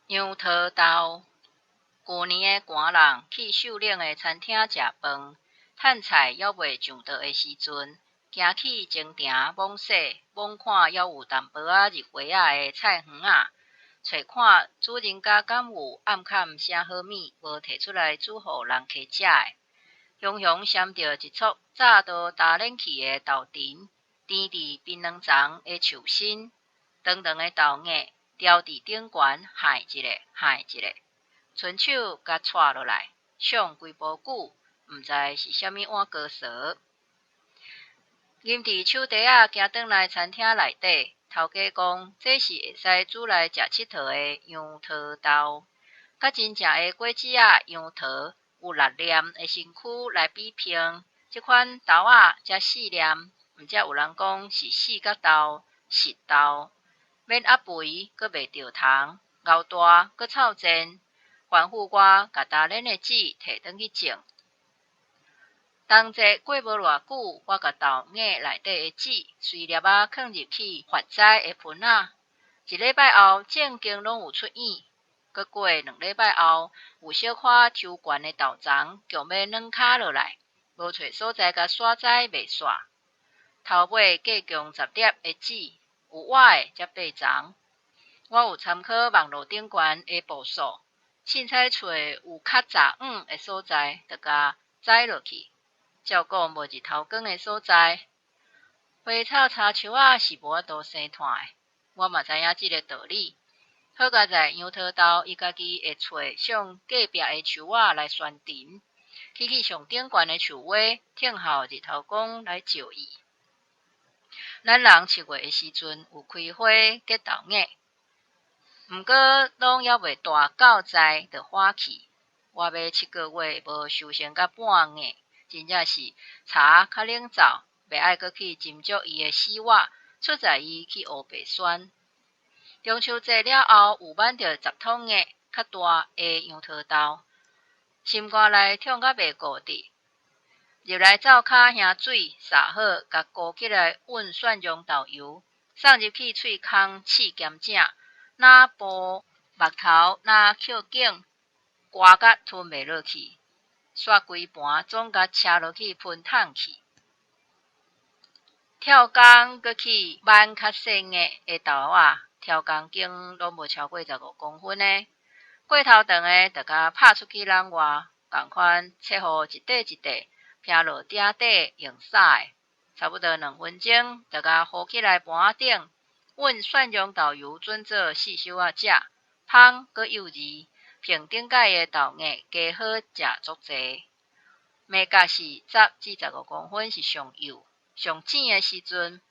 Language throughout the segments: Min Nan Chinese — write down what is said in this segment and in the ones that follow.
楊桃豆。舊年的寒人去秀嶺的餐廳食飯，趁菜猶未上桌的時陣，行去前埕摸踅摸看猶有淡薄仔入花仔的菜園仔，揣看主人家敢有暗崁啥好物無提出來煮予人客食的。雄雄閃著一撮早都焦輪去的豆藤，甜佇檳榔欉的樹身，長長的豆葉牢佇頂懸，害一个害一个，伸手共掣落來，上規晡久，毋知是啥物碗糕趖。啉佇手提仔行轉來餐廳內底，頭家講這是會使煮來食𨑨迌的楊桃豆，佮真正的果子仔楊桃有六粒的身軀來比拼，這款豆仔才四粒，毋才有人講是四角豆、實豆，免壓肥，閣袂著蟲，𠢕大閣臭賤，吩咐我共焦輪的籽提轉去種。冬節過無偌久，我共豆芽內底的籽隨粒仔囥入去發栽的盆仔，一禮拜後正經攏有出湧。閣過兩禮拜後，有小可抽懸的豆欉強欲軟跤落來，無揣所在共徙栽袂煞。頭尾計共十粒的籽，有活的才八叢。我有參考網路頂懸的步數，凊彩揣有較雜囌的所在，就共栽落去。照顧無日頭光的所在，花草柴樹仔是無法度生湠的。我嘛知影這个道理。好佳哉楊桃豆伊家己會揣上隔壁的樹仔來懸藤，起去上頂懸的樹尾，等候日頭公來照伊。咱人七月的時陣有開花結豆芽，毋過攏猶未大到栽就花去。我欲七個月無收成甲半芽。真正是柴較冷灶，袂愛閣去斟酌伊的死活，出在伊去烏白選。中秋節了後，有挽著十桶葉較大的楊桃豆，心肝內痛甲袂顧得。入來灶跤興水，灑好，共鍋起來煨蒜蓉豆油，送入去喙空試鹹正，若哺目頭，若抾頸，寒甲吞袂落去。煞規盤總共車落去噴桶去。跳工閣去挽較細葉的豆仔，超公斤攏無超過15公分的。過頭長的，就共拍出去籠外，仝款切予一塊一塊，披落鼎底用掃的。差不多兩分鐘，就共糊起來盤仔頂，煨蒜蓉豆油準做四小仔食，芳閣幼膩。平頂蓋的豆芽加好食足濟，眉角是10至15公分是上幼、上淺的時陣。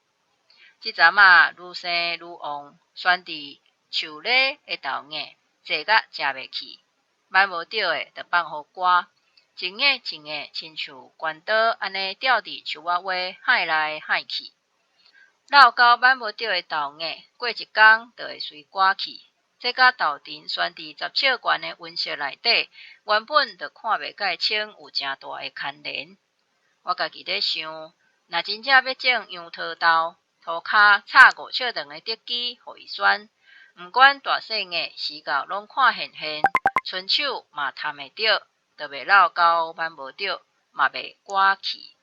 這陣仔愈生愈旺，懸佇樹螺的豆芽濟甲食袂去，挽無著的就放予寒，一葉一葉親像關刀按呢吊佇樹仔尾，幌來幌去。老到挽無著的豆芽，過一工就會隨寒去。這佮豆藤懸佇十尺懸的溫室內底，原本就看袂蓋清有誠大的牽連。我家己咧想，若真正欲種楊桃豆，塗跤插5尺長的竹枝予伊選，毋管大細葉，時到攏看現現，伸手嘛探會著，就袂老到挽無著，嘛袂寒去。